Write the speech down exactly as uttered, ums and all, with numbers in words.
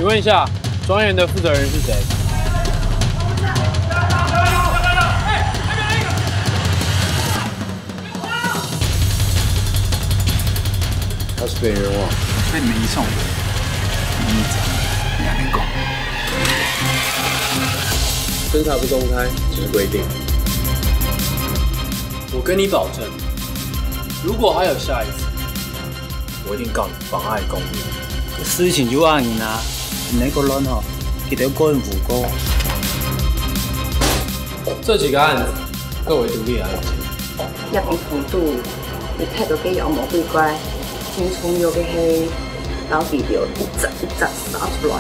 请问一下，庄园的负责人是谁？他是被人冤枉，被你们移送的。你怎么？你还没讲？侦查不公开，这是规定。我跟你保证，如果还有下一次，我一定告你妨碍公务。事情就恁樣啊，你那个乱吼，佢兜个人無辜。这几个案子，各为独立案件。一邊普渡，你睇到个妖魔鬼怪，最重要个係，到底有一隻一隻殺出來。